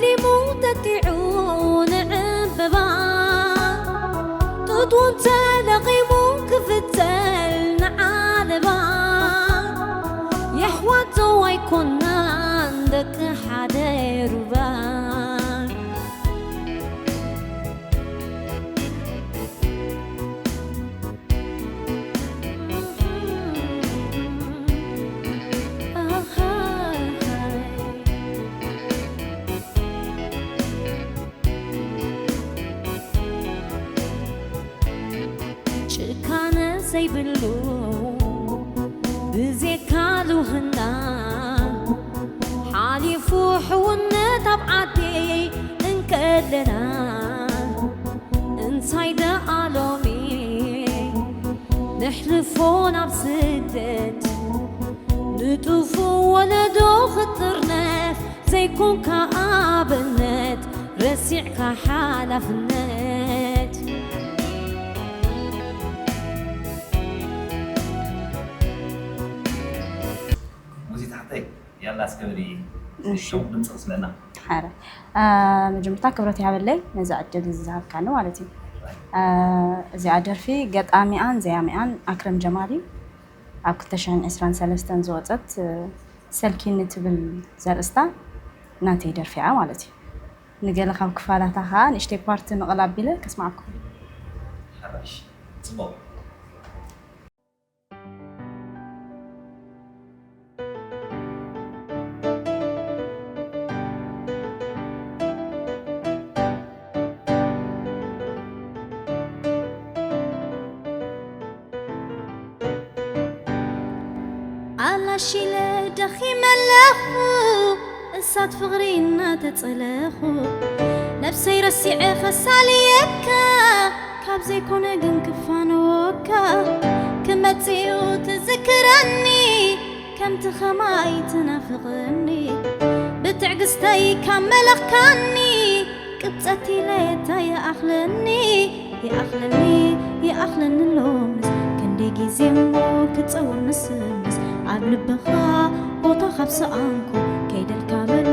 ሊሙ ተቲዑ ንዕምበባ፣ ጡጥውን ተለቒሙ ክፍተል ንዓለባ። የሕዋት ዶ ኣይኮናን ደቂ ሓደ ሩባ? ጭካነ ዘይብሉ ብዜካ ልውህና ሓሊፉ ሕውነት ኣብ ዓዲ እንከለና እንታይ ደኣ ሎሚ ነሕልፎ ናብ ስደት ንጡፉ ወለዶ ክጥርነፍ ዘይኮንካ ኣብነት ረሲዕካ ሓላፍነት። ሙዚት ሓተይ ያላ እስከ በሊ እሺ። ሸው ድምፂ ክስለና። ሓረ መጀመርታ ክብረት ይሃበለይ ነዚ ዕድል እዚ ዝሃብካኒ ማለት እዩ። እዚኣ ደርፊ ገጣሚኣን ዘያሚኣን ኣክረም ጀማል እዩ። ኣብ ክልተ ሽሕን ዕስራን ሰለስተን ዝወፀት ሰልኪኒ ትብል ዘርእስታ ናተይ ደርፊ እያ ማለት እዩ። ንገለ ካብ ክፋላታ ከዓ ንእሽተይ ፓርቲ ንቕል ኣቢለ ከስማዕኩም። ሓራሽ ጽቡቕ። ኣላሺለ ደኺመ ኣለኹ እሳት ፍቕሪ እናተጸለኹ ነብሰይ ረሲዐ ከሳልየካ ካብ ዘይኮነ ግን ክፋነወካ ክመጽእ እዩ ትዝክረኒ ከምቲ ኸማይ ትናፍቐኒ ብትዕግስተይ ካብ መለኽካኒ ቅብጸት ኢለ እንታይ ይኣኽለኒ ይኣኽለኒ ይኣኽለኒ ሎምስ ክንደይ ግዜ እሞ ክጸውር ምስምስ ኣብ ልብኻ ቦታ ካብ ሰኣንኩ ከይደልካ በል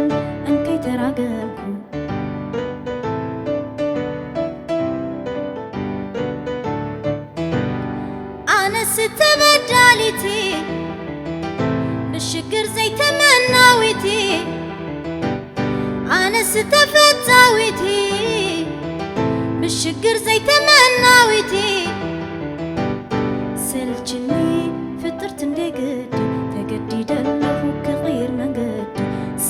እንከይተራገምኩ ኣነስ ተበዳሊቲ ብሽግር ዘይተመናዊቲ ኣነስ ተፈታዊቲ ብሽግር ዘይተመናዊቲ ሰልችኒ ፍጥርት እንደ ግዲ ተገዲደ ኣለኹ ክቕይር መንገዲ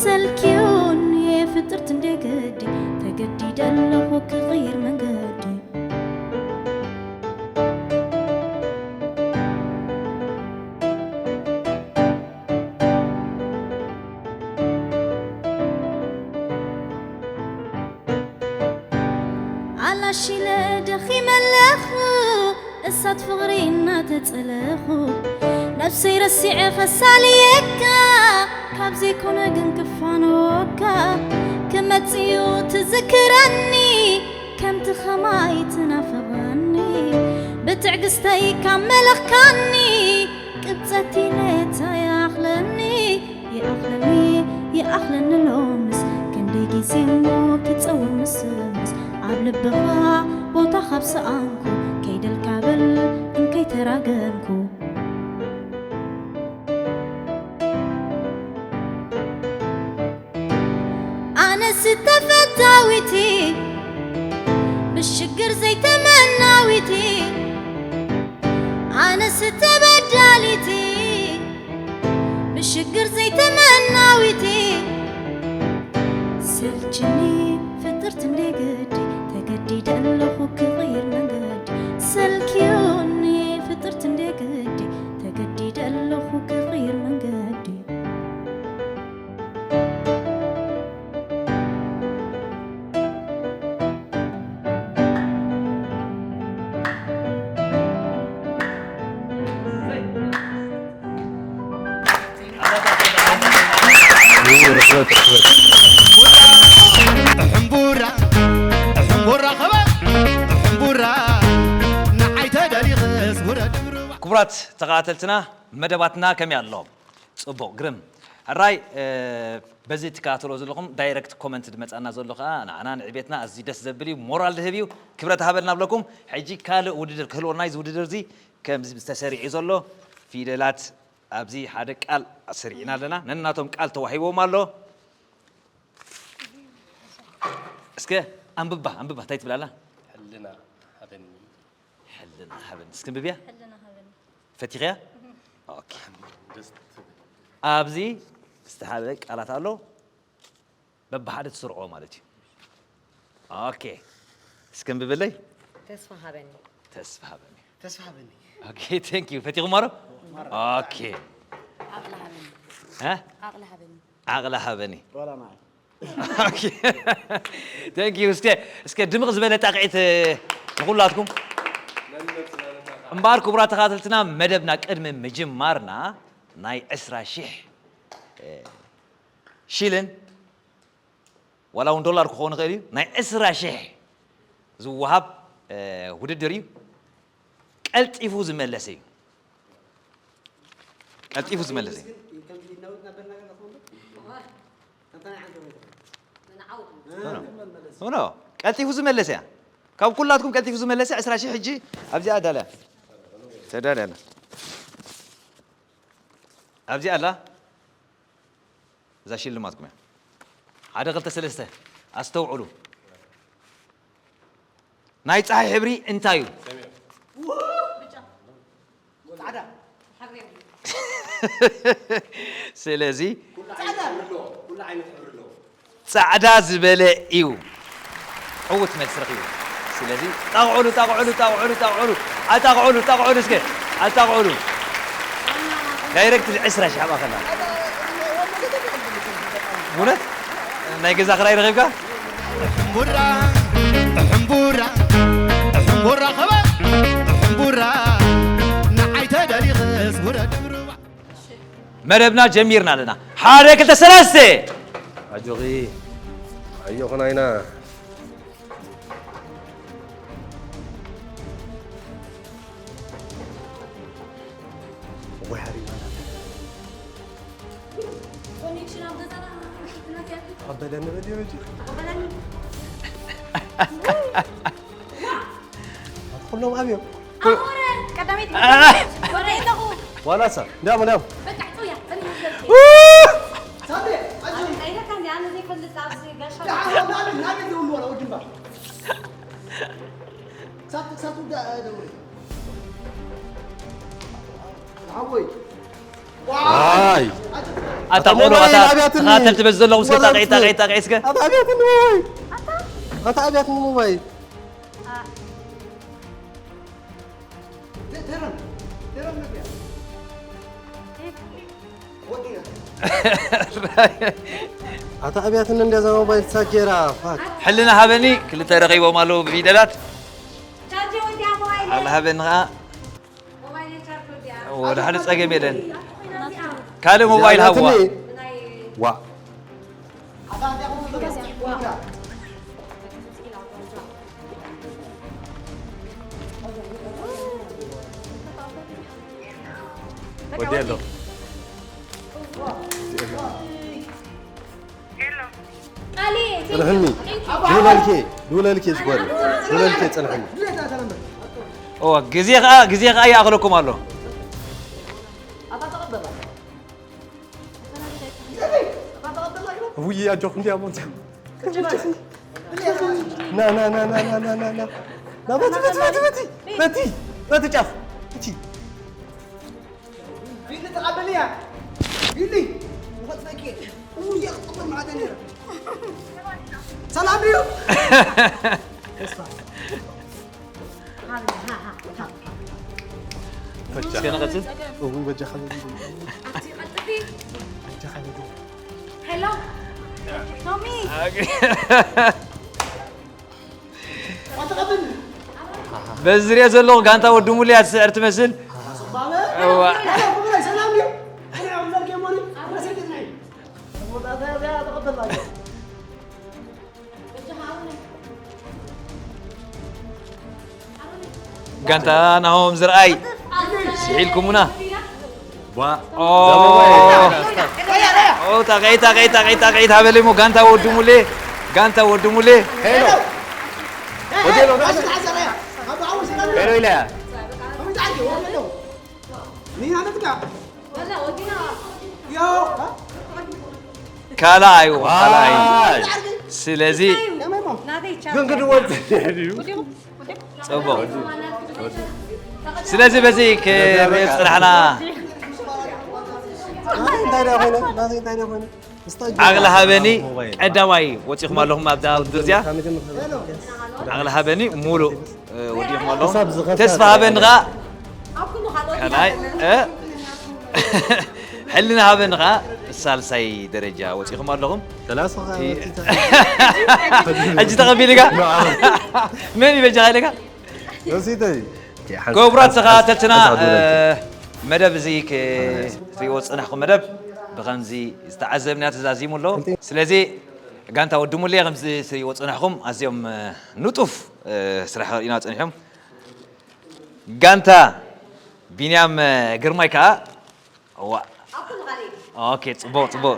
ሰልኪዮኒ ፍጥርት እንደ ግዲ ተገዲደ ኣለኹ ክቕይር መንገዲ ኣላሺለ ደኺመ ኣለኹ እሳት ፍቕሪ እናተጸለኹ ነብሰይ ረሲዐ ከሳልየካ ካብ ዘይኮነ ግን ክፋነወካ ክመጽእ እዩ ትዝክረኒ ከምቲ ኸማይ ትናፍቐኒ ብትዕግስተይ ካብ መለኽካኒ ቅብጸት ኢለ እንታይ ይኣኽለኒ ይኣኽለኒ ይኣኽለኒ ሎምስ ክንደይ ግዜ እሞ ክጸውር ምስምስ ኣብ ልብኻ ቦታ ካብ ሰኣንኩ ከይደልካ በል እንከይተራገምኩ ኣነስ ተፈታዊቲ ብሽግር ዘይተመናዊቲ ኣነስ ተበዳሊቲ ብሽግር ዘይተመናዊቲ ሰልችኒ ፍጥርት እንደ ግዲ ተገዲደ ኣለኹ ክቕይር መንገዲ ሰልኪዮኒ ፍጥርት እንደ ግዲ ተገዲደ ኣለኹ ክቕይር መንገዲ ክቡራት ተኸታተልትና መደባትና ከመይ ኣሎ? ጽቡቕ፣ ግርም። ሕራይ በዚ ትከታተሎ ዘለኹም ዳይረክት ኮመንት ዝመፃና ዘሎ ከዓ ንዓና ንዕቤትና ኣዝዩ ደስ ዘብል እዩ፣ ሞራል ዝህብ እዩ። ክብረት ሃበልና ብለኩም። ሕጂ ካልእ ውድድር ክህልወና እዩ። እዚ ውድድር እዚ ከምዚ ዝተሰሪዑ ዘሎ ፊደላት ኣብዚ ሓደ ቃል ኣሰሪዕና ኣለና። ነናቶም ቃል ተዋሂቦም ኣሎ። እስከ ኣንብባ ኣንብባ እንታይ ትብላላ? ሕልና ሃበኒ። ሕልና ሃበኒ እስክንብብያ። ሕልና ሃበኒ። ፈቲኽያ? ኦኬ። ደስ ትብል። ኣብዚ ዝተሃበ ቃላት ኣሎ። በብሓደ ትስርዖ ማለት እዩ። ኦኬ። እስክንብብለይ። ተስፋ ሃበኒ። ተስፋ ሃበኒ። ተስፋ ሃበኒ። ኦኬ። ቴንክ ዩ። ፈቲኹም ማሮ? ኦኬ። ዓቕሊ ሃበኒ። እ? ዓቕሊ ሃበኒ። ዓቕሊ ሃበኒ። ዋላ ንዓይ። ኦኬ። ቴንክ ዩ። እስከ እስከ ድምቕ ዝበለ ጣቕዒት ንኹላትኩም። እምበኣር ክቡራት ተኸታተልትና መደብና ቅድሚ ምጅማርና ናይ ዕስራ ሺሕ ሽልን ዋላ እውን ዶላር ክኸውን ይኽእል እዩ ናይ ዕስራ ሺሕ ዝወሃብ ውድድር እዩ። ቀልጢፉ ዝመለሰ እዩ። ቀልጢፉ ዝመለሰ እዩ። ኖ፣ ቀልጢፉ ዝመለሰ እያ። ካብ ኩላትኩም ቀልጢፉ ዝመለሰ ዕስራ ሺሕ ሕጂ ኣብዚኣ ኣዳልያ ተዳልያ ኣላ። ኣብዚኣ ኣላ። እዛ ሽልማትኩም እያ። ሓደ ክልተ ሰለስተ ኣስተውዕሉ። ናይ ፀሓይ ሕብሪ እንታይ እዩ? ስለዚ ፃዕዳ ዝበለ እዩ። ዕውት መልሲ ረኺቡ። ስለዚ ጣቕዑሉ ጣቕዑሉ ጣቕዑሉ ጣቕዑሉ ኣጣቕዑሉ ጣቕዑሉ እስከ ኣጣቕዑሉ ዳይረክት ዕስራ ሺሕ ኣብኣ ከላ እውነት ናይ ገዛ ክራይ ረኺብካ ሕምቡራ ሕምቡራ ሕምቡራ ኸበ ሕምቡራ ንዓይ ተደሊኽስ ውረድ ሩባ መደብና ጀሚርና ኣለና። ሓደ ክልተ ሰለስተ ኣጆኺ ኣዮኹና ኢና ወይ ሃሪማና ኮኔክሽን ኣብ ገዛና ክትናት ያለ ተቐበለኒ በል ዮጂ ተቐበለኒ። ኩሎም ኣብዮም ቀዳመይቲ ወረ ኣለኹ። ዋላሳ እንዲያም እንዲያም በቃ ዕፅውያ ጸኒሑ ዘልኪ። ኣይለካ እንዲ ኣነ ዘይፈልጥ ኣብዚ ጋሻ ሓወይ ኣይ ኣታ ቆልዑ ኣታ ተኻተልቲ በዚ ዘለኹም እስከ ጣቕዒ ጣቕዒ ጣቕዒ እስከ ኣታ ኣብያትኒ ሞባይል ኣታ ኣብያትኒ ሞባይል ኣታ ኣብያትኒ እንደዛ ሞባይል ሳጌራ ፋክ ሕልና ሃበኒ ክልተ ረኺቦም ኣለዉ ብፊደላት ቻርጅ ወዲያ ሞባይል ኣላ ሃበኒ ኸዓ ሞባይል ቻርጅ ወዲያ ወደ ሓደ ጸገም የለን ካልእ ሞባይል ሃብዋ ዋ ወዲ ኣሎ ቃሊ ጽንሕኒ ድውለልኬ ድውለልኬ ዝጓል ድውለልኬ ጽንሕኒ እዋ ግዜ ኸዓ ግዜ ኸዓ ይኣኽለኩም ኣሎ ውይ ኣጆኹም እንዲያ ሞንት ና ና ና ና ና ና ና ና በቲ በቲ በቲ በቲ በቲ በቲ ጫፍ እቺ ቢሊ ተቐበልያ ቢሊ ንኸጥፈኪ እየ ክጥቁር ማለት ነይረ ሰላም ድዩ እስከ ንቐጽል እው በጃኻ በል በጃኻ በል ሄሎ ቶሚ በዚ ዝሪኦ ዘለኹ ጋንታ ወዲ ሙሉያ ትስዕር ትመስል እዋ ሰላም ድዩ ሰላም ዘርጌ ሞኒ ረሰልትናይ ተቐበልናዮ ጋንታ ናሆም ዝርኣይ ስሒልኩሙና ዋ ኦ ኦ፣ ጣቕዒት፣ ጣቕዒት፣ ጣቕዒት፣ ጣቕዒት ሃበለይ እሞ ጋንታ ወዲ ሙሌ፣ ጋንታ ወዲ ሙሌ። ሄሎ። ሆቴል፣ ሆቴል። ሄሎ ኢለያ። ካልኣይ፣ ካልኣይ። ዋይ። ስለዚ ግን ግድወል ጽቡቕ። ስለዚ በዚ ክንሪኦ ዝጸናሕና ናተይ እንታይ ደኣ ኮይነ? ናተይ እንታይ ደኣ ኮይነ? ምስታ ዓቕሊ ሃበኒ ቀዳማይ ወጺኹም ኣለኹም ኣብዛ ውድድር እዚኣ። ዓቕሊ ሃበኒ ሙሉእ፣ እ፣ ወዲኹም ኣለኹም። ክሳብ ዝኸፍእ ተስፋ ሃበኒ ኸኣ ካልኣይ፣ እ፣ ሕልና ሃበኒ ኸኣ ሳልሳይ ደረጃ ወጺኹም ኣለኹም። ሰላሳ ኸኣ እ፣ ወጺእካ። ሕጂ ተቐቢልካ? መን እዩ በጃኻ ኢልካ? ወሲተይ። ክቡራት ተኸታተልትና፣ ሓንሳብ እ፣ መደብ እዚ ክትሪእዎ ዝጸናሕኩም መደብ ብኸምዚ ዝተዓዘብና ተዛዚሙ ኣሎ። ስለዚ ጋንታ ወዲ ሙሌ ከምዚ ትሪእዎ ዝጸናሕኩም ኣዝዮም፣ እ፣ ንጡፍ፣ እ፣ ስራሕ ርኢና ጸኒሖም። ጋንታ ቢንያም፣ እ፣ ግርማይ ከኣ፣ እዋ። ኦኬ፣ ጽቡቕ፣ ጽቡቕ።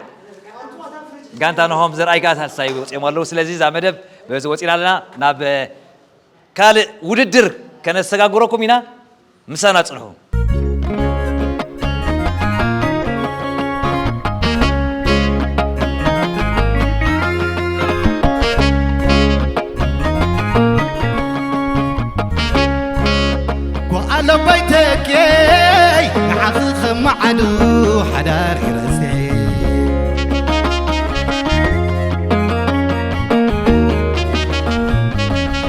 ጋንታ ናሆም ዘርኣይ ከኣ ሳልሳይ ወጺኦም ኣለዉ። ስለዚ እዛ መደብ በዚ ወጺና ኣለና። ናብ፣ እ፣ ካልእ ውድድር ከነሰጋግረኩም ኢና። ምሳና ጽንሑ። ጓዓሎ ባይተኬይ ንዓኺ ከማዓዱ ሓዳር ይረስዕ።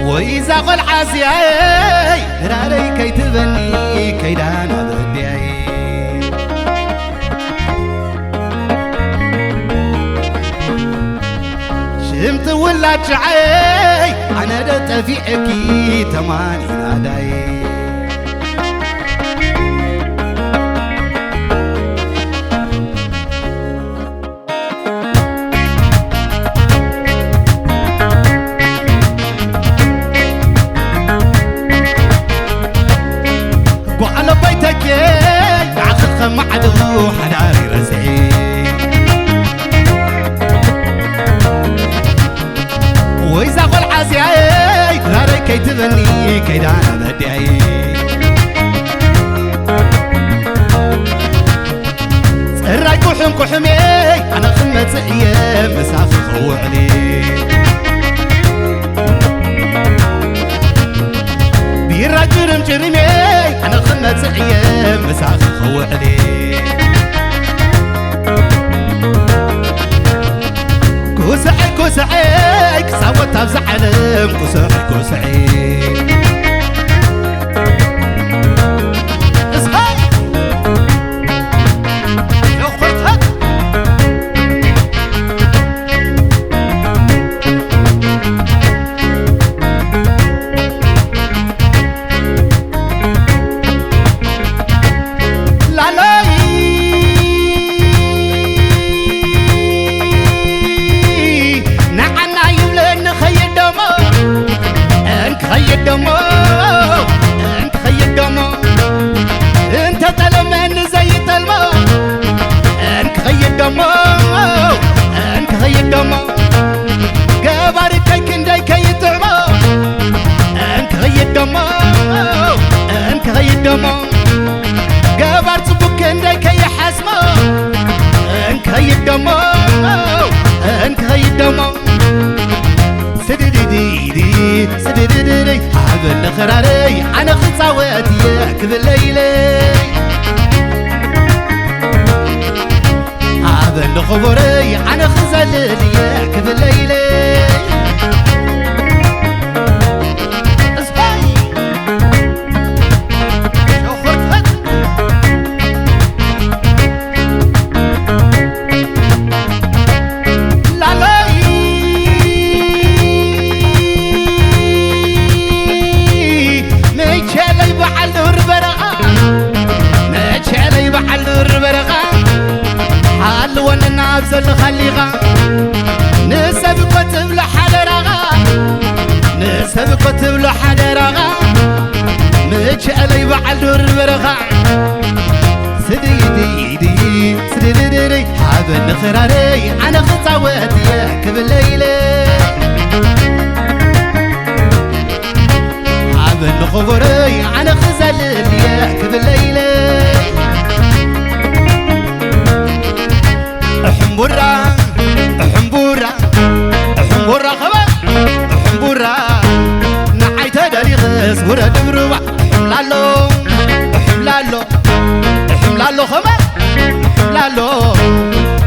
ወይ እዛ ቖልዓ እዚኣይ ድራረይ ከይትበኒ ከይዳ ናብ ኣዲኣይ። ሽምቲ ውላድ ሸዓይ ኣነ ዶ ጠፊዐኪ ተማኒ ናዳይ። ጓዓሎ ባይተኬ ንዓኺ ከማዕድኹ ሓዳር ይረስዒ። ወይዛ ቖልዓ እዚኣይ ድራረይ ከይትበኒ ከይዳ ናብ ኣዲኣይ። ጽራይ ኩሕም ኩሕሜ ኣነ ክመጽእ እየ ምሳኺ ክውዕል። ቢራ ጅርም ጅርሜ ኣነ ክመጽእ እየ ምሳኺ ክውዕል። ኩስዐ ኩስዐ ክሳወት ኣብዛ ዓለም ኩስዐ ኩስዐ። እስኸይ! ላሎይ ንዓና ይብለኒ ኸይድ ደሞ፣ እንክኸይድ ደሞ፣ እንክኸይድ ደሞ፣ እንተጠለመኒ ዘይጠልሞ፣ እንክኸይድ ደሞ፣ እንክኸይድ ደሞ፣ ገባሪ ከይ ክንደይ ከይጥዕሞ፣ እንክኸይድ ደሞ፣ እንክኸይድ ደሞ፣ ገባር ጽቡቅ ክንደይ ከይሓስሞ፣ እንክኸይድ ደሞ፣ እንክኸይድ ደሞ። ስድድድዲ፣ ስድድድዲ፣ ሃበኒ ኽራረይ፣ ኣነ ክጻወት እየ ክብል ለይለይ። ሃበኒ ኽቡረይ፣ ኣነ ክዘልል እየ ክብል ለይለይ። እስታይ! ሸኾርተት! ላሎይ! መቸለይ በዓል ዱር በረኻ፣ መቸለይ በዓል ዱር በረኻ፣ ሃልወኒ ናብ ዘለኻሊኻ፣ ንሰብ እኮ ትብሎ ሓደራኻ፣ ንሰብ እኮ ትብሎ ሓደራኻ፣ መቸለይ በዓል ዱር በረኻ፣ ስድይድይድይ ስድድድድይ፣ ሃብ በኒ ክራረይ ኣነ ክጻወት እየ ክብል ለይለ፣ ኣብ እኒ ከበሮይ ኣነ ክዘልል እየ ክብል ለይለ። እሕምቡራ፣ እሕምቡራ፣ እሕምቡራ ኸበ፣ እሕምቡራ፣ ንዓይ ተደሊኽስ ውረድ እምርዋ። እሕምላሎ፣ እሕምላሎ፣ እሕምላሎ ኸመ፣ እሕምላሎ፣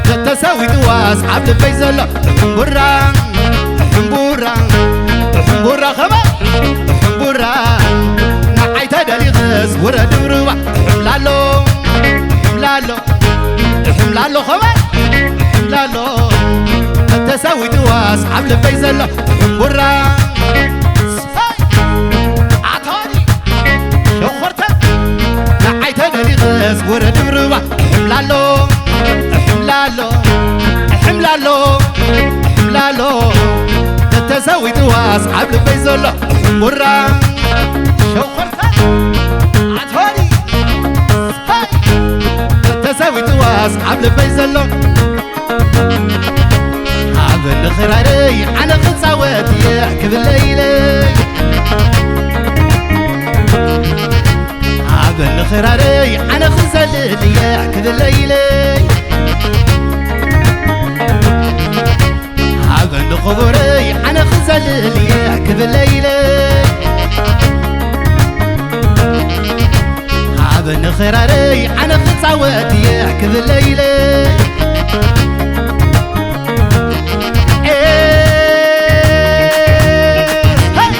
ተተሰዊትዋስ ኣብ ልበይ ዘሎ። እሕምቡራ፣ እሕምቡራ፣ እሕምቡራ ኸመ፣ እሕምቡራ፣ ንዓይ ተደሊኽስ ውረድ እምርዋ። እሕምላሎ፣ እሕምላሎ፣ እሕምላሎ ኸመ፣ እሕምላሎ፣ ተተሰዊትዋስ ኣብ ልበይ ዘሎ። እሕምቡራ፣ ኣታኒ ሸኾርተ፣ ንዓይ ተደሊኽስ ውረድ እምርዋ። እሕምላሎ፣ እሕምላሎ፣ እሕምላሎ፣ እሕምላሎ፣ ተተሰዊትዋስ ኣብ ልበይ ዘሎ። እሕምቡራ፣ ሸኾርተ፣ ኣታኒ፣ ተተሰዊትዋስ ኣብ ልበይ ዘሎ። ኣብ እኒ ክራረይ ኣነ ክጻወት እየ ክብል ለይለ፣ ኣብ እኒ ክራረይ ኣነ ክዘልል እየ ክብል ለይለ፣ ኣብ እኒ ከበሮይ ኣነ ክዘልል እየ ክብል ለይለ፣ ኣብ እኒ ክራረይ ኣነ ክጻወት እየ ክብል ለይለ። ኤ፣ ሄይ!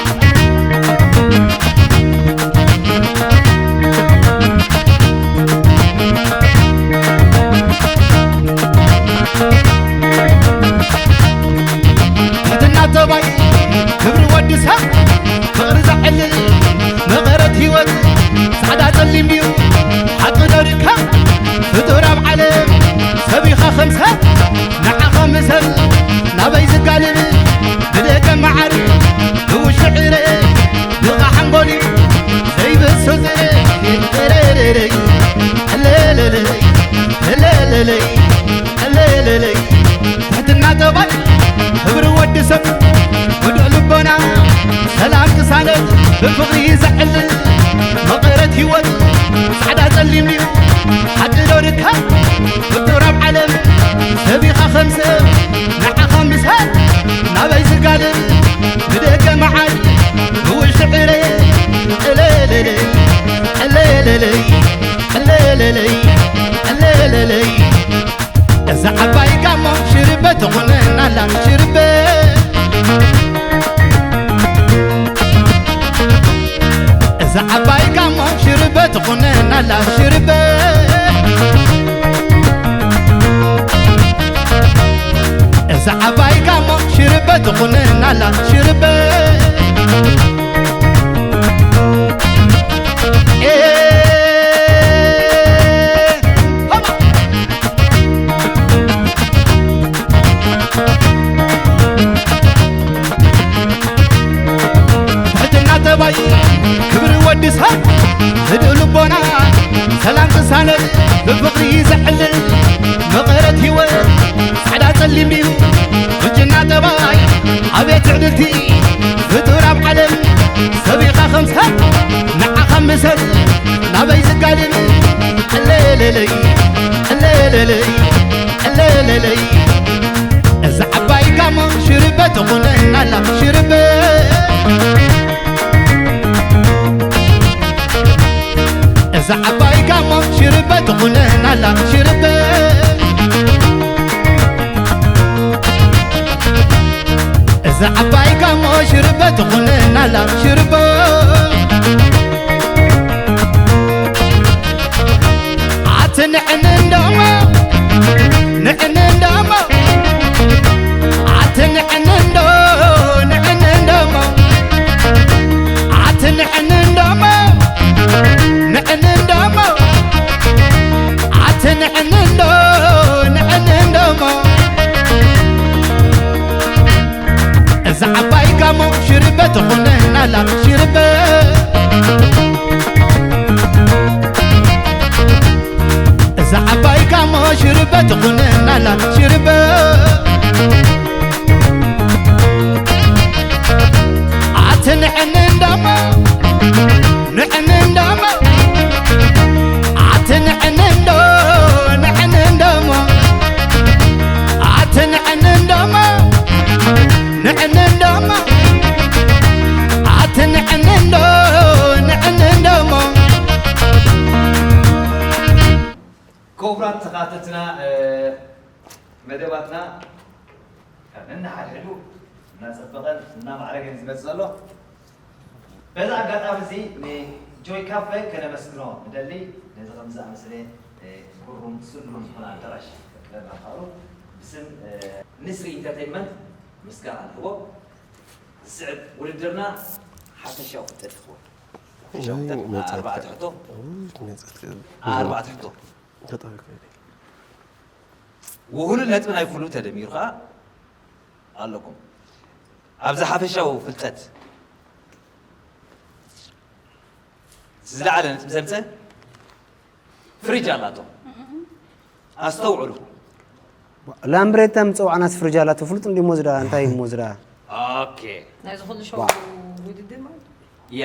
ትሕትና ጠባይ ክብሪ ወዲ ሰብ ፍቕሪ ዘዕልል መቐረት ህይወት ጻዕዳ ጸሊም ድዩ ሓቂ ዶ ርከብ ፍጡር ኣብ ዓለም ሰብ ኢኻ ከም ሰብ ንዓኻ ምሰል ናበይ ዝጋልብ ብደገ መዓር ብውሽጢ ዕረ ብኻ ሓንጎል እዩ ዘይብሱ ዝረ እለለለይ እለለለይ እለለለይ እለለለይ ትሕትና ጠባይ ክብሪ ወዲ ሰብ ምዱእ ልቦና ሰላም ቅሳነት ብፍቕሪ ዘዕልል መቐረት ህይወት ጻዕዳ ጸሊም እዩ ሓቂ ዶ ርካብ ፍጡር ኣብ ዓለም ሰብ ኢኻ ከም ሰብ ንዓኻ ምሳል ናበይ ዝጋልብ ብደገ መዓል ብውሽጢ ዕረ እለለለይ እለለለይ እለለለይ እለለለይ እዛ ዓባይ ጋሞ ሽርበ ትቑነን ኣላ ሽርበ እዛ ዓባይ ጋሞ ሽርበ ትቑነን ኣላ ሽርበ እዛ ዓባይ ጋሞ ሽርበ ትቑነን ኣላ ሽርበ ኤ፣ ሃባ። ትሕትና ጠባይ ክብሪ ወዲ ሰብ ህዱእ ልቦና ሰላም ቅሳነት ብፍቕሪ ዘዕልል መቐረት ህይወት ጻዕዳ ጸሊም ድዩ ምጅና ጠባይ ኣቤት ትዕድልቲ ፍጡር ኣብ ዓለም ሰብ ኢኻ ከም ሰብ ንዓኻ ምሰል ናበይ ዝጋልብ እለለለይ እለለለይ እለለለይ እዛ ዓባይ ጋሞ ሽርበ ትቑነን ኣላ ሽርበ እዛ ዓባይ ጋሞ ሽርበ ትቑነን ኣላ ሽርበ እዛ ዓባይ ጋሞ ሽርበ ትቑነን ኣላ ሽርበ ኣቲ ንዕን እንደሞ ንዕን እንደሞ ኣቲ ንዕን እንዶ ንዕን እንደሞ ኣቲ ንዕን እንደሞ ንዕን እንደሞ ኣቲ ንዕን እንዶ ንዕን እንደሞ እዛ ዓባይ ጋሞ ሽርበ ትኹነናላ ሽርበ እዛ ዓባይ ጋሞ ሽርበ ትኹነና ሽርበ ኣትንዕኒ እንዳማ ንዕኒ እንዳማ ኣትንዕኒ እንዶ ንዕኒ እንዳማ ኣትንዕኒ እንዳማ ንዕኒ እንዳማ ኣትንዕኒ እንዶ ንዕኒ እንዳማ ክቡራት ተኻተትና መደባትና ካብ ነንሓድሕዱ እናፀበቐን እናማዕረገን ዝመፅእ ዘሎ። በዚ ኣጋጣሚ እዚ ንጆይ ካፈ ከነመስግኖ ንደሊ፣ ነዚ ከም ዝኣመሰለ ግሩም ስሉም ዝኾነ ኣዳራሽ ክረክበና ምዃኑ ብስም ንስሪ ኢንተርቴይንመንት ምስጋና ንህቦ። ዝስዕብ ውድድርና ሓፈሻዊ ፍልጠት ይኸውን። ሓፈሻዊ ፍልጠት ኣርባዕተ ሕቶ። ኣርባዕተ ሕቶ። ውህሉል ነጥቢ ናይ ኩሉ ተደሚሩ ከዓ ኣለኩም። ኣብዚ ሓፈሻዊ ፍልጠት ዝለዓለ ነጥቢ ዘምፀ ፍሪጅ ኣላቶ። ኣስተውዕሉ። ላምብሬታ ምፀውዓናስ ፍሪጅ ኣላቶ ፍሉጥ እንዲ ሞዝዳ እንታይ ሞዝዳ ኦኬ ናይዚ ኩሉ ሾው ውድድር ማለት ያ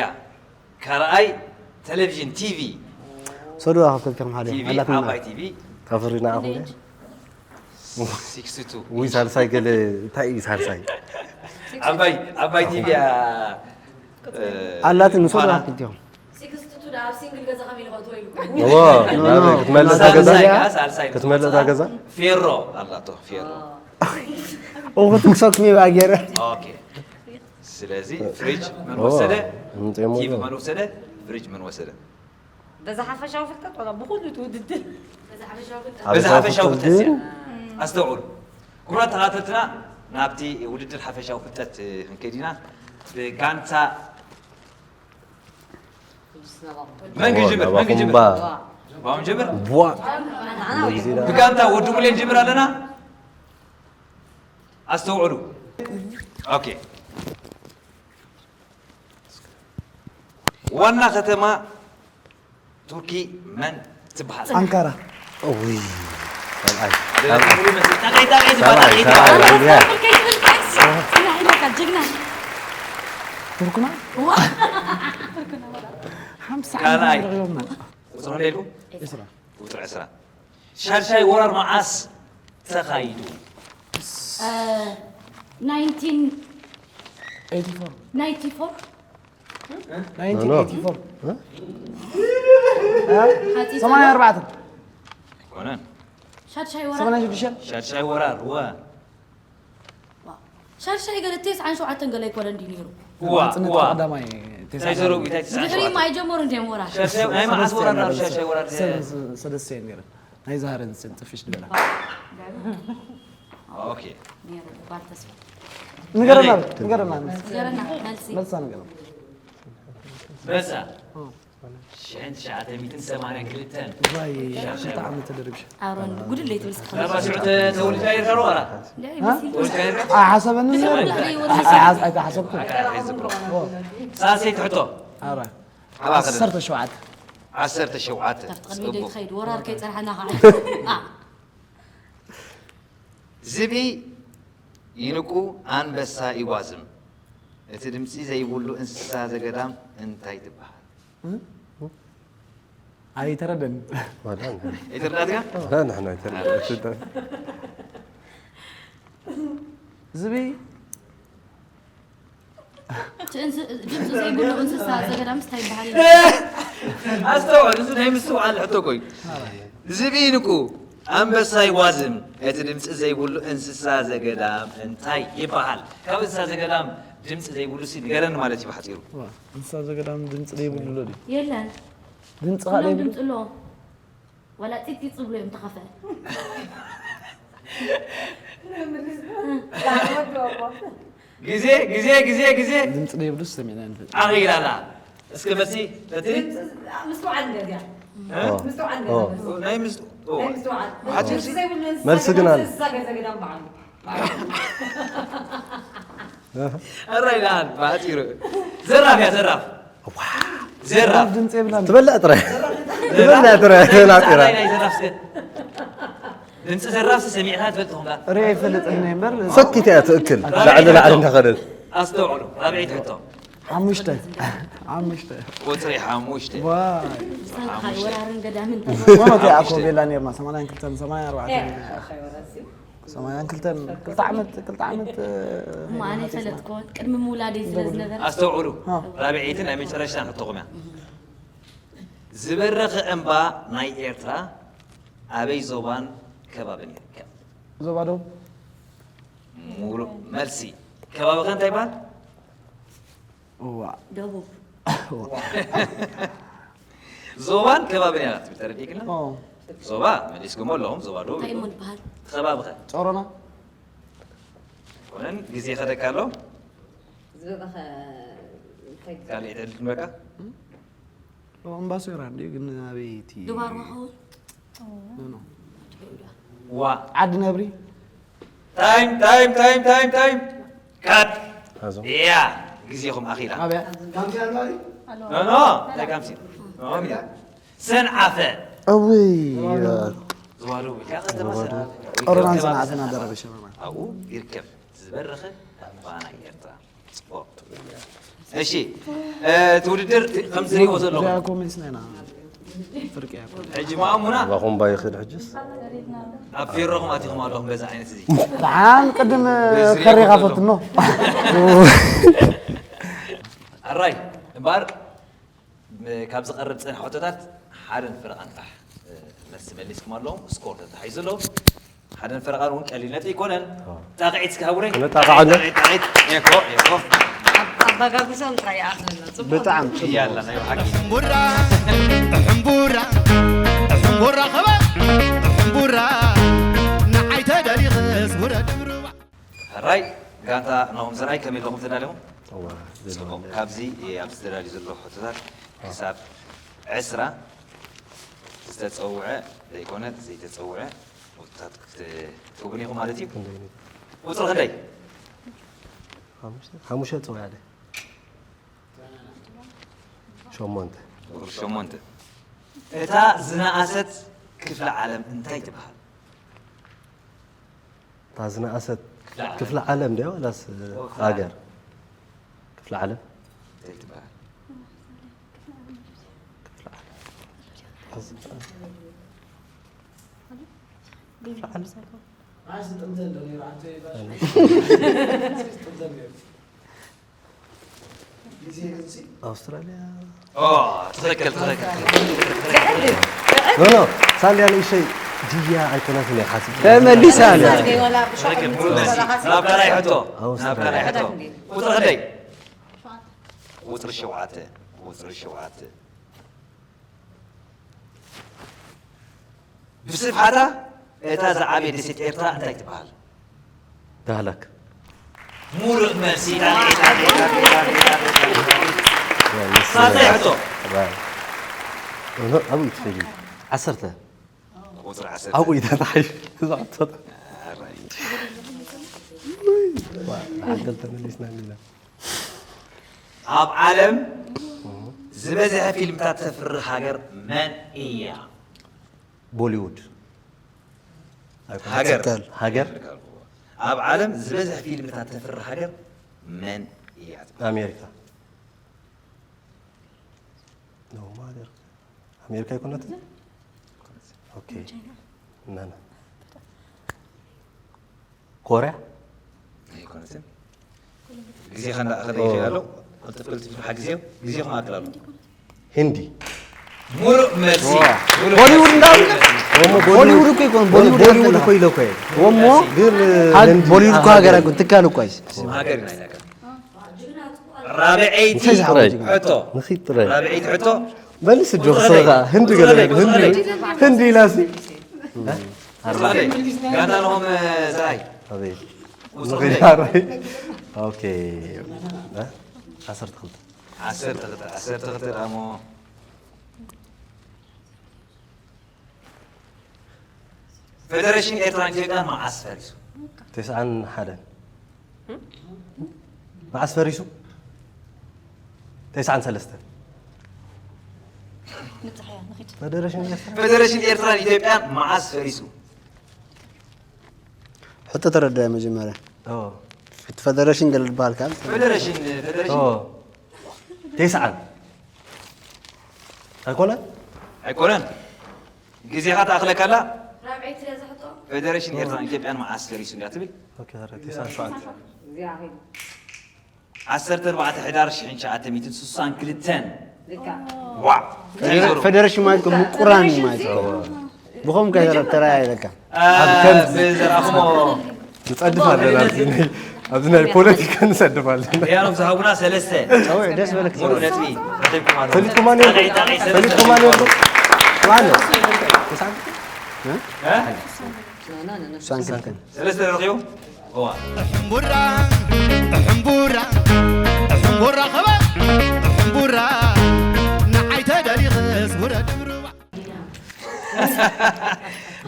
ካልኣይ ቴሌቪዥን ቲቪ ሰዱ ካብ ከልከም ሓደ ቲቪ ኣላትና ዓባይ ቲቪ ካፍሪ ንዓኹም ድየ? ሲክስቲ ቱ ውይ ሳልሳይ ገለ እንታይ እዩ ሳልሳይ ዓባይ ዓባይ ቲቪ እያ ኣላትን ንሰዱ ፋና። ክልቲኦም ሲክስቲ ቱ ደኣ ኣብ ሲንግል ገዛ ከመይ ኢሉ ክእትዎ ኢሉ እዎ ናበይ ክትመልእ እታ ገዛ ሳልሳይ ከዓ ሳልሳይ ክትመልእ እታ ገዛ ፌሮ ኣላቶ ፌሮ ኦኹ ትክሰኩም ይብኣ ገይረ ኦኬ ስለዚ ፍሪጅ መን ወሰደ እንጤሞ ቲቪ መን ወሰደ ፍሪጅ መን ወሰደ በዛ ሓፈሻዊ ፍልጠት ዋላ ብኩሉ እቲ ውድድር በዚ ሓፈሻዊ ፍልጠት እያ ኣስተውዕሉ ክቡራት ተኻተልትና ናብቲ ውድድር ሓፈሻዊ ፍልጠት ክንከይድ ኢና ብጋንታ መን ክጅምር መን ክጅምር ባኹምባ ባኹም ጀምር ቧ ብጋንታ ወዲ ሙሌ ንጅምር ኣለና ኣስተውዕሉ ኦኬ ዋና ከተማ ቱርኪ መን ትበሃል ኣንካራ ውይ ሰብኣይ ጠቂጣቂ ዝበሃል ሰብኣይ ሰብኣይ ወይልያ ጀግና ቱርክና ሓምሳ ካልኣይ ሪኦምና ቁፅሪ ክንደይ ኢልኩም ቁፅሪ ዕስራ ሻድሻይ ወራር መዓስ ተኻይዱ ናይንቲን ናይንቲ ፎር ሰማንያ ኣርባዕተ ኣይኮነን ሻድሻይ ወራር ሰማንያ ሽዱሽተ ሻድሻይ ወራር ወ ሻድሻይ ገለ ቴስዓን ሸውዓተን ገለ ኣይኮነ እንዲ ነይሩ ዋ ዋ ቀዳማይ እንታይ ዘረቡ እንታይ ድሕሪ ማይ ጀመሩ እንዲም ወራር ሻድሻይ ናይ መዓስ ወራር ናብ ሻድሻይ ወራር ሰደሰ ነረ ናይ ዛሃረን ስን ጥፍሽ ድበላ ኦኬ ነይሩ ባል ተስፋ ንገረና ንገረና ንገረና መልሲ መልሳ ንገረና መሳ ሽሕን ትሽዓተ ሚእትን ሰማንያን ክልተን ዛይ ሽንተ ዓመት ተደርብሽ ኣሮን ጉድለይ ትብል እስከ ላባ ሽዑ ተወልዳ ይርከሮ ዋላ እንታይ ይመስል ተወልዳ ይርከ ኣይሓሰበኒ ብስሩ ድሕሪ ወዲ ኣይዝክሮ ኦ ሳልሰይቲ ሕቶ ኣረ ዓባይ ዓሰርተ ሸውዓተ ዓሰርተ ሸውዓተ ካብቲ ቅድሚ ደይ ትኸይድ ወራር ከይፀርሐና ከዓ ዝብኢ ይንቁ ኣንበሳ ይጓዝም እቲ ድምፂ ዘይብሉ እንስሳ ዘገዳም እንታይ ትበሃል ኣይተረደን ኣይተረዳትካ لا نحن ዝብኢ ድምፂ ዘይብሉ እንስሳ ዘገዳምስ እንታይ ይበሃል ኣስተውዕል እዚ ናይ ምስትውዓል ሕቶ ኮይኑ ዝብኢ ንቁ ኣንበሳ ይጓዝም እቲ ድምፂ ዘይብሉ እንስሳ ዘገዳም እንታይ ይበሃል ካብ እንስሳ ዘገዳም ድምፂ ዘይብሉ ሲ ንገረኒ ማለት እዩ ብሓፂሩ እንስሳ ዘገዳም ድምፂ ዘይብሉ ኣሎ ድዩ የለን ድምፂ ኩሎም ካልእ ድምፂ ኣለዎም ዋላ ፂፂ ፅብሎ እዮም ተኸፈ ግዜ ግዜ ግዜ ግዜ ድምፂ ዘይብሉ ሰሚዕና ንፈልጥ ኣኺላላ እስኪ መሲ እቲ ምስትውዓል ገዚያ ምስትውዓል ናይ ምስ መልሲ ግን ኣለ ኣራይ ደሓን ብሓፂሩ ዘራፍ እያ ዘራፍ ዘራፍ ድምፂ የብላን ትበልዕ ጥራይ ትበልዕ ጥራይ ናጢራ ናይ ዘራፍ እስከ ድምፂ ዘራብሲ ሰሚዕና ትፈልጥ ኹምካ? ርኤ ይፈልጥ እምበር። ፈኪት እያ ትእክል። ላዕሊ ላዕሊ እንዳኸደት። ኣስተውዕሉ። ራብዐይቲ ሕቶ። ሓሙሽተ ሓሙሽተ ቁፅሪ ሓሙሽተ። ዋይ ሳንካ ወራርን ገዳምን ወኖት ይኣኮ ቤላ ነርና ሰማንያን ክልተን ሰማንያን ኣርባዕተን ሰማንያን ክልተን ክልተ ዓመት ክልተ ዓመት እሞ ኣነ ይፈለጥኮ ቅድሚ ምውላደይ ስለ ዝነበረ ኣስተውዕሉ። አ። ራብዐይትን ናይ መጨረሻን ሕቶኹም እያ። ዝበረኸ እምባ ናይ ኤርትራ ኣበይ ዞባን ከባብን ይርከብ? ዞባ ደቡብ ሙሉእ መልሲ። ከባቢ ከ እንታይ ይበሃል? እዋ ደቡብ ዞባን ከባብን እያ ትብል፣ ተረዲእክና? ኦ፣ ዞባ መሊስኩሞ ኣለኹም፣ ዞባ ደቡብ እንታይ እሞ ይበሃል። ዝበሃል ከባቢ ከ? ጾሮና ኮነን ግዜ ከደካ ኣሎ። ዝበረኸ እንታይ ካልእ ዕድል ንበካ። እምባሶራ እንዲ ግን ኣበይቲ ድባር ዋኸውን ኖ፣ ኖ። ዋ ዓዲ ነብሪ ታይም ታይም ታይም ታይም ታይም ካት ኣዞ ያ ግዜኹም ኣኺላ። ኣበያ ኖ ኖ እንታይ ካምሲ ኖ ሚላ ሰንዓፈ ኣውይ ዝዋዶ ወይ ከዓ ከተማ ሰንዓፈ ጾሮናን ሰንዓፈን ኣደረበ ሸበማ ኣብኡ ይርከብ ዝበረኸ እምባ ናይ ኤርትራ። ጽቡቕ። እሺ እቲ ውድድር ከም ዝሪእዎ ዘለኹም እዚኣ ኮሜንትስ ናይና ፍርቂ እያ። ሕጂ ማእሙና ኣባኹም ባይኽድ ሕጅስ ኣብ ፌሮኹም ኣቲኹም ኣለኹም በዚ ዓይነት እዚ ብሓን ቅድም ከሪኻ ፈትኖ ኣራይ እምበኣር ካብ ዝቐርብ ዝጸንሐ ሕቶታት ሓደን ፈረቓን ጥራሕ መልሲ መሊስኩም ኣለኹም። ስኮር ተታሒዙ ኣለዉ። ሓደን ፈረቓን እውን ቀሊል ነጥቢ ኣይኮነን። ጣቕዒት እስኪ ሃቡረይ። ነጣቕዓለ። ጣቕዒት፣ ጣቕዒት። ኤኮ፣ ኤኮ። ኣባጋግዞም ጥራይ ይኣኽለና። ጽቡቕ። ብጣዕሚ እያላ ናይ ሓቂ። ሕምቡራ ሕምቡራ ሕምቡራ ኸበ ሕምቡራ ንዓይ ተደሊኽስ ውረድ ምርባ ሕራይ ጋንታ ናሆም ዘርኣይ ከመይ ኣለኹም ተዳሊኹም? ጽቡቕ። ካብዚ ኣብዚ ተዳልዩ ዘሎ ሕቶታት ክሳብ ዕስራ ዝተጸውዐ ዘይኮነ ዘይተጸውዐ ሕቶታት ክትህቡን ኢኹም ማለት እዩ። ቁጽሪ ክንደይ? ሓሙሽተ ጽውያ ደ ሸሞንተ ቁጽሪ ሸሞንተ። እታ ዝነኣሰት ክፍለ ዓለም እንታይ ትበሃል? እታ ዝነኣሰት ክፍለ ዓለም ድያ ዋላስ ሃገር? ክፍለ ዓለም እንታይ ትበሃል? ኣውስትራልያ ኦ፣ ትኽክል፣ ትኽክል። ኖ ኖ ሳልያ ንእሸይ ድያ ኣይኮነትን እየ ሓሲብ ተመሊሳ ኣላ። ትኽክል፣ ሙሉእ መልሲ። ናብ ካልኣይ ሕቶ፣ ናብ ኣውስትራልያ። ካልኣይ ሕቶ። ቁጽሪ ክንደይ? ቁጽሪ ሸውዓተ፣ ቁጽሪ ሸውዓተ። ብስፍሓታ እታ ዝዓበየ ደሴት ኤርትራ እንታይ ትበሃል? ዳህላክ ሙሉእ መልሲ። ሳልሳይ ሕቶ። ኣብኡ ትፈዩ ዓሰርተ ቁፅሪ ዓሰርተ። ኣብኡ ይተታሓዩ እዛ ሕቶ። ዓደል ተመሊስና እንዲና። ኣብ ዓለም ዝበዝሐ ፊልምታት ተፍርህ ሃገር መን እያ? ቦሊውድ ሃገር። ሃገር ኣብ ዓለም ዝበዝሐ ፊልምታት ተፍርህ ሃገር መን እያ? ኣሜሪካ። ኖ ማደር ኣሜሪካ ኣይኮነትን። ኦኬ ናና ኮርያ ኣይኮነትን። ግዜኻ እንዳኣኸለ ይኸይድ ኣሎ። ቅልጥፍ ቅልጥፍ ሓግዜው ግዜኹም ኣክል ኣሎ። ህንዲ ሙሉእ መልሲ። ሙሉእ ቦሊውድ መልሲ። እንዳሉ ሆሊውድ እኮ ይኮን ቦሊውድ ቦሊውድ ይኮን እኮ ኢለ እኮ እየ። ወሞ ግን ሀግ- ህንዲ ቦሊውድ እኮ ሀገር ሀገር እኮ ትካል እኮ አይስ ስም ሃገር ኢና ኢናካ። ራብዐይቲ እንታይ ዝሓወጅ ግን? ሕቶ። ንኺድ ጥራይ ራብዐይቲ ሕቶ። መልስ እጆ ቁፅሪ ስኻ ክንደይ? ህንዲ ቁፅሪ ገለ ክንደይ? ቁፅሪ ህንዲ ክንደይ? ህንዲ ኢላሲ ቁፅሪ ክንደይ? ጋንታ ንሆም ዘርኣይ። ኣቤት ቁፅሪ ንኺድ ክንደይ? ኣረይ ኦኬ እ? ዓሰርተ ክልተ ዓሰርተ ክልተ ዓሰርተ ክልተ ደኣ እሞ ፌደሬሽን ኤርትራን ኢትዮጵያን መዓስ ፈሪሱ? ተስዓን ሓደን መዓስ ፈሪሱ? ተስዓን ሰለስተን ንብፅሓያ ንኺድ ፌደሬሽን ኤርትራ ፌደሬሽን ኤርትራን ኢትዮጵያን መዓስ ፈሪሱ? ሕቶ ተረዳይ መጀመርያ። ኦ። እቲ ፈደረሽን ገለ ዝበሃል ካብ ፌደሬሽን፣ ፌደሬሽን። ኦ። ቴስዓን። ኣይኮነን? ኣይኮነን። ግዜኻ ትኣኽለካ ኣላ። ራብዐይቲ እያ ዝሕቶ። ፌደሬሽን ኤርትራን ኢትዮጵያን መዓስ ፈሪሱ እንድያ ትብል? ኦኬ፣ ቴስዓን ሸውዓተ። እዚኣ ኸይዱ። ዓሰርተ ኣርባዕተ ሕዳር ሽሕን ትሽዓተ ሚእትን ስሳን ክልተን። ልካ። ዋ! ፈደረ-፣ ፌደሬሽን ማለት እኮ ምቁራን ማለት እኮ። ብኸም ከ ተራ-፣ ተራያ ኢለካ። ኣብ ከም ብዘራእኹሞ ዝጸድፍ ኣለና ኣብዚ ናይ፣ ኣብዚ ናይ ፖለቲካ ንጸድፍ ኣለና። ሪያኖም ዝሃቡና ሰለስተ። ጸውዕ፣ ደስ በለክ ሙሉእ ጸውዕ። ነጥቢ ረኺብኩም ኣለኹም። ፈሊጥኩማ ነይርኩም? ጣቕዒ፣ ጣቕዒ፣ ሰለስተ ፈሊጥኩማ ነይርኩም? ማለት ነው። ተሳብ-፣ እ? እ? ሱሳን ክልተን። ሰለስተ ረኺቡ? እዋ። ሕምቡራ፣ ሕምቡራ፣ ሕምቡራ ኸበል፣ ሕምቡራ፣ ንዓይ ተደሊኽስ ውረድ እምርዋ።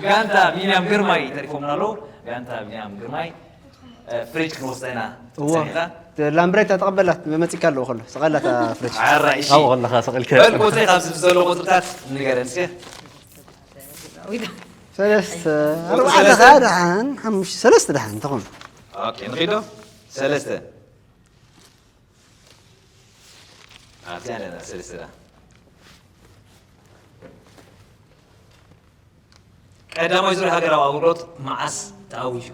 ጋንታ ቢንያም ግርማይ ተሪፎምና ኣለዉ። ጋንታ ቢንያም ግርማይ፣ እ፣ ፍሪጅ ክንወስዳ ኢና እዎ። ጸኒሕና። ላምብሬታ ተቐበላት፣ መጺካ ኣለዎ ከሎ። ስቐላታ ፍሪጅ። ሓራይ፣ እሺ። ኣብኡ ከለኻ ስቐልካ። በል ቁጽሪ፣ ካብዚ ዘሎ ቁጽርታት ንገረን እስከ። ሰለስተ፣ ቁጽሪ ኣርባዕተ ሰለስተ? ኸኣ ደሓን፣ ሓሙሽተ፣ ሰለስተ ደሓን፣ ተኾኑ። ኦኬ፣ ንኺዶ? ሰለስተ። ኣብቲ ኣለና፣ ሰለስተ ደሓን። ቀዳማይ ዙር ሃገራዊ ኣገልግሎት መዓስ ተኣዊጁ?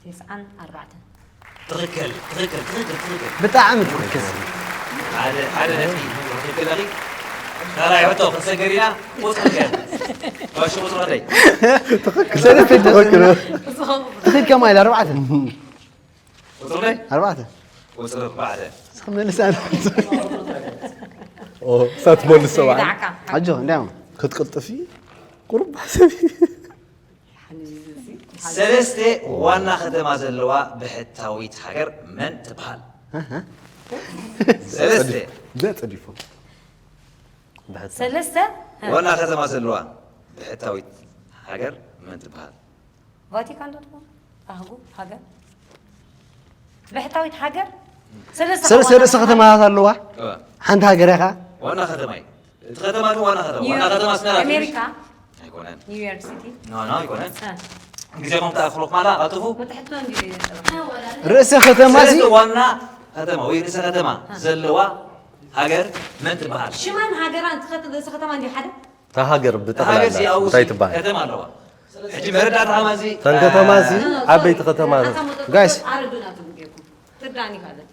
ተስዓን ኣርባዕተን። ትኽክል፣ ትኽክል፣ ትኽክል፣ ትኽክል። ብጣዕሚ ትኽክል። ሓደ፣ ሓደ ነጥቢ ትኽክል ኣለኺ። ካልኣይ ሕቶ ክንሰገር ኢና። ቁጽሪ ከ? ባሽ ቁጽሪ ክንደይ? ትኽክል። ሰለስተ ትኽክል። ትኽክል ከማይ ኢላ ኣርባዕተ። ቁጽሪ ክንደይ? ኣርባዕተ። ቁጽሪ ኣርባዕተ። እስኺ መልስ ኣነ። ኦ፣ እሳ ትመልስ ሰብዓ። ዳዕካ። ኣጆ፣ እንዲያውም። ክትቅልጥፊ ቁሩብ ሓሰቢ። ሰለስተ ዋና ከተማ ዘለዋ ብሕታዊት ሃገር መን ትበሃል? ኣሃ። ሰለስተ። ለ ጸዲፎም። ብሕታ-፣ ሰለስተ? ዋና ከተማ ዘለዋ ብሕታዊት ሃገር መን ትበሃል? ቫቲካን ዶ ትኾን? ኣህጉ፣ ሃገር? ብሕታዊት ሃገር? ሰለስተ ሰለስተ ዋና ርእሰ ከተማ? ከተማታት ኣለዋ። እዋ። ሓንቲ ሃገር ኢኻ። ዋና ከተማ እዩ። እቲ ከተማ ግን ዋና ከተማ። ዋና ኒውዮርክ፣ ከተማ ኣስመራ ትንሽ። ኣሜሪካ? ኣይኮነን። ኒውዮርክ ሲቲ? ኖ፣ ኖ፣ ኣይኮነን። እ። ግዜኹም ተኣኽለኩም ኣላ፣ ቀልጥፉ። ወዲ ሕቶ እንዲዩ ዘየጠባ። ርእሰ ከተማ ሲ? ሰለስተ ዋና ከተማ ወይ ርእሰ ከተማ እ። ዘለዋ ሃገር መን ትበሃል? ሽማን ሃገራን ትኸተል ርእሰ ከተማ እንዲዩ ሓደ? እታ ሃገር እታ ብጠቕላላ ሃገር እዚኣ ውስጥ እንታይ ትበሃል? ከተማ ኣለዋ። ሕጂ መረዳእታ ከማዚ፣ ተን ከተማ እዚ እ፣ ዓበይቲ ሶሪ። ከተማ ኣታ ሞተር ጋይስ። ኣረዱና ትብሉ ጌርኩም። ትርዳእኒ ካልእ።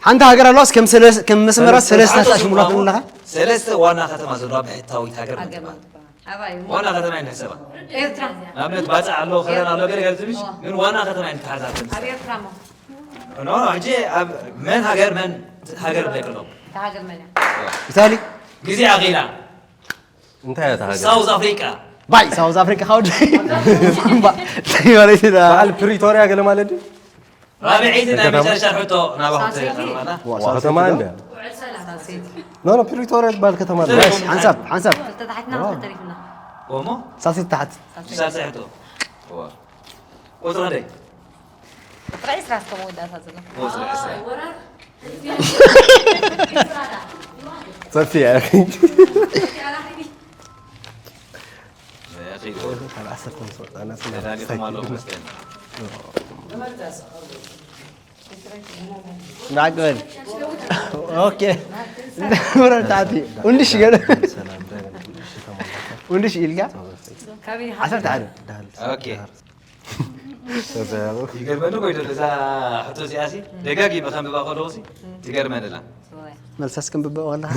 ሓንቲ ሃገር ኣለዋስ ከም ሰለ-፣ ከም መስመራት ሰለስተ ሰለስተ ኣሽሙላት ኣለኻ? ሰለስተ ዋና ከተማ ዘለዋ ብሕታዊት ሃገር ሃገር ምትባል። ምትባል። ኣባይ እሞ? ዋና ከተማ እዩ ንሕሰባ። ኤርትራ። ንኣብነት ባጽዕ ኣሎ፣ ከረን ኣሎ፣ ገለ ገለ ትንሽ፣ እዋ። ግን ዋና ከተማ እዩ ንተሓዛብ ትንሽ። ኣብ ኤርትራ እሞ? ኖ፣ ኖ፣ ሕጂ ኣብ መን ሃገር፣ መን ሃገር ብለይ ከለኹ። እታ ሃገር መን እያ? ኢታሊ። ግዜ ኣኺላ። እንታይ እያ እታ ሃገር? ሳውዝ ኣፍሪቃ። ባይ፣ ሳውዝ ኣፍሪቃ ካብ ወዲ። እምባ፣ እንታይ ማለት እዩ? በዓል ፕሪቶርያ ገለ ማለት ድዩ? ራብዐይቲ ናይ ከተማ? መጨረሻ ሕቶ ናባኹም ሳውዝ ኣፍሪቃ። ተሪፋና። ዋ፣ ዋ፣ ሳውዝ ከተማ ኣፍሪቃ? እንደ? ሳውዝ። ኖ፣ ኖ፣ ፕሪቶርያ ዝበሃል ከተማ ኣሎ። ጋይስ፣ ሓንሳብ፣ ሓንሳብ። ክልተ ታሕትና፣ ዋ። ክልተ ተሪፍና። እሞ? ሳልሰይቲ ታሕቲ። ሳልሰይቲ። ሳልሳይ ሕቶ። ዋ። ቁጽሪ ክንደይ? ቁጽሪ ዕስራ እስከ መወዳእታ ዘሎ። ቁጽሪ ዕስራ። ሰፊ እያ። ካብ ዓሰርተ ምስ ወጣና ስና ተዳሊኹም ኣለኹም መስተን። ማዕቀበል። ኦኬ። ምረታቲ። እንድሽ ገለ። እንድሽ ኢልካ? ዓሰርተ ሓደ። ኦኬ። ይገርመኒ ኮይኑ እዛ ሕቶ እዚኣ ሲ ደጋጊመ ከንብባ ከለኹ ሲ ትገርመኒ ኣላ። መልሳስ ከንብባ ከለኻ?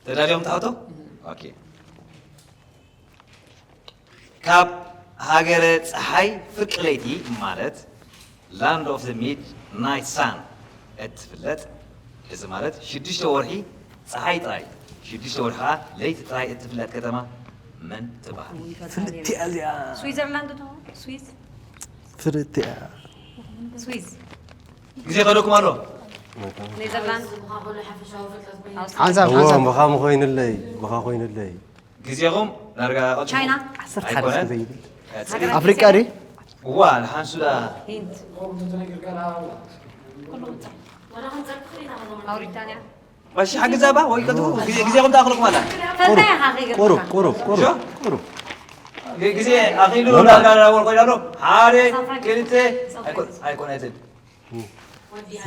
ተዳልዮም ትሓቶ? ኦኬ። ካብ ሃገረ ጸሓይ ፍርቂ ለይቲ ማለት Land of the Midnight Sun እትፍለጥ፣ እዚ ማለት ሽዱሽተ ወርሒ ጸሓይ ጥራይ፣ ሽዱሽተ ወርሒ ኸኣ ለይቲ ጥራይ እትፍለጥ ከተማ መን ትበሃል? ውይ፣ ፈጣሪ። ፍልጥቲ እያ እዚኣ። ስዊዘርላንድ ትኸውን? ስዊዝ? ፍልጥቲ እያ። ስዊዝ? ግዜ ከደኩም ኣሎ። ኔዘርላንድ? ኣውስትራልያ? ሓንሳብ፣ እዎ፣ ሓንሳብ። ምዃ ምኾይንለይ፣ ምዃ ኮይንለይ። ግዜኹም ዳርጋ ቀልጢፉ። ቻይና? ዓሰርተ ሓደ ኣይኮነን? ሰብ ዘይብል። ቀጽሊ። ሃገራት ኣፍሪቃ ድዩ? እዋ፣ ንሓንሱ ዳ። ሂንድ። ማውሪታንያ? ባሽ ሓግዛ ባ፣ ወይ ቀጥፉ። ግዜ፣ ግዜኹም ተኣኽለኩም ኣላ። ፈንታይ ኢኻ ከይገባኻ። ቁሩብ፣ ቁሩብ፣ ቁሩብ፣ ሾ? ቁሩብ። ግዜ ኣኺሉ ሎና። ዳርጋ ዳርጋ ኮይኑ ኣሎ። ሓደ ክልተ ኣይኮን ኣይኮነትን።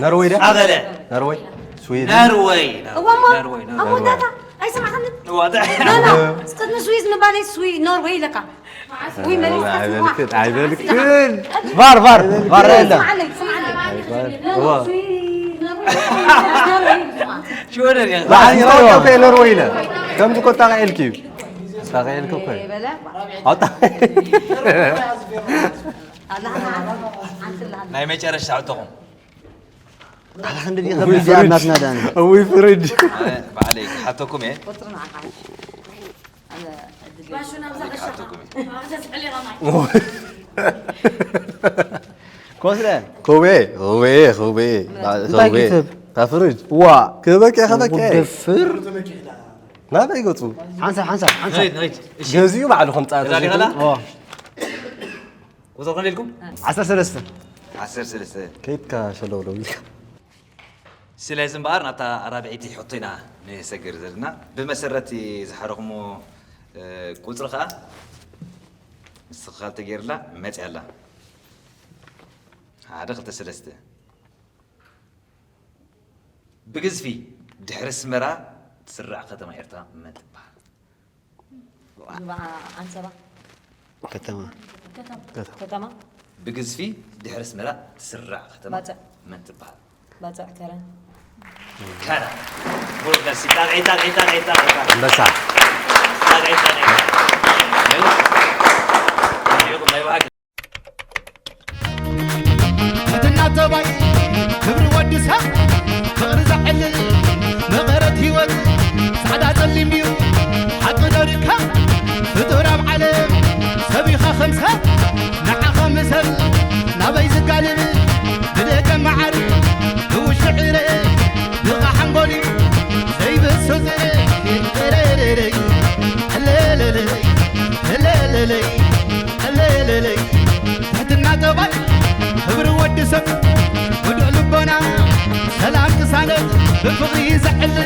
ነርወይ ድያ? ኣኸለ ነርወይ? ስዊድን? ነርወይ እዋሞ ነርወይ ኣብ ወዳታ ኣይሰማዕኽንን ዋታ ሎና ቅድሚ ስዊዝ ምባለይ ስዊ ኖርወይ ኢለካ ወይ መሊስካ ስምዋ ኣይበልክን ኣይበልክን። ቫር ቫር ቫር የለ። ስምዓለይ ስምዓለይ እዋ። ስዊ ኖርወይ ኖርወይ ስምዓ ሽወደን እያ ባሕሪ ኖርወይ ኢለ ከምዚ ኮ ጣቕዒልኪ እዩ። ጣቕዒልኪ እኮ እዩ። ኣውጣ ኣላህና ሓንቲ ኣላህና ናይ መጨረሻ ሕቶኹም ኣላ ክንዲ ዲኻ ብዚኣ እናትና ዳኒ እውይ ፍርድ። ኣነ ባዕለይ ክሓተኩም እየ ቁፅሪ ንዓኻ ኣነ ዕድል ክሓተኩም እየ ኮስለ ኮቤ ኮቤ ኮቤ እንታይ ክትብ? ካፍርጅ ዋ ክበኪ ከበኪ ደፍር ናበይ ገፁ ሓንሳብ ሓንሳብ ሓንሳብ ንኸይድ ንኸይድ እሺ ገዚኡ ባዕሉ ከም ፃ ተዳሊኻ ኣላ? ኦ ቁፅሪ ክንደልኩም ዓሰርተ ሰለስተ ዓሰርተ ሰለስተ ከይድካ ሸለውለው ኢልካ ስለዚ እምበኣር ናብታ ኣራብዒቲ ሕቶ ኢና ንሰግር ዘለና። ብመሰረት ዝሓረኹሞ እ፣ ቁፅሪ ከዓ ምስትኽኻል ተገይርላ መፅያ ኣላ። ሓደ ክልተ ሰለስተ ብግዝፊ ድሕሪ ኣስመራ ትስራዕ ከተማ ኤርትራ መን ትበሃል? ዝባዓ ዓንሰባ ከተማ ከተማ ብግዝፊ ድሕሪ ኣስመራ ትስራዕ ከተማ ባጽዕ። መን ትበሃል? ባጽዕ ከረን ከረ ብሩክ ደሲ ጣቕዒ ጣቕዒ ጣቕዒ ጣቕዒ ኣንበሳ ጣቕዒ ጣቕዒ ጣቕዒ ጣቕዒ ጣቕዒ ትሕትና ጠባይ ክብሪ ወዲ ሰብ ፍቕሪ ዘዕልል መቐረት ህይወት ጻዕዳ ጸሊም ድዩ ሓቂ ደርካ ፍጡር ኣብ ዓለም ሰብ ኢኻ ከም ሰብ ንዓኻ ምሰል ናበይ ዝጋልብ ብደገ መዓር ብውሽጢ ዕረ ብቓ ሓንጎል ዘይብሶ ዝረ ለለለይ ለለለይ ለለለይ ትሕትና ጠባይ ክብሪ ወዲ ሰብ ወዱእ ልቦና ሰላም ቅሳነት ብፍቕሪ ዘዕለ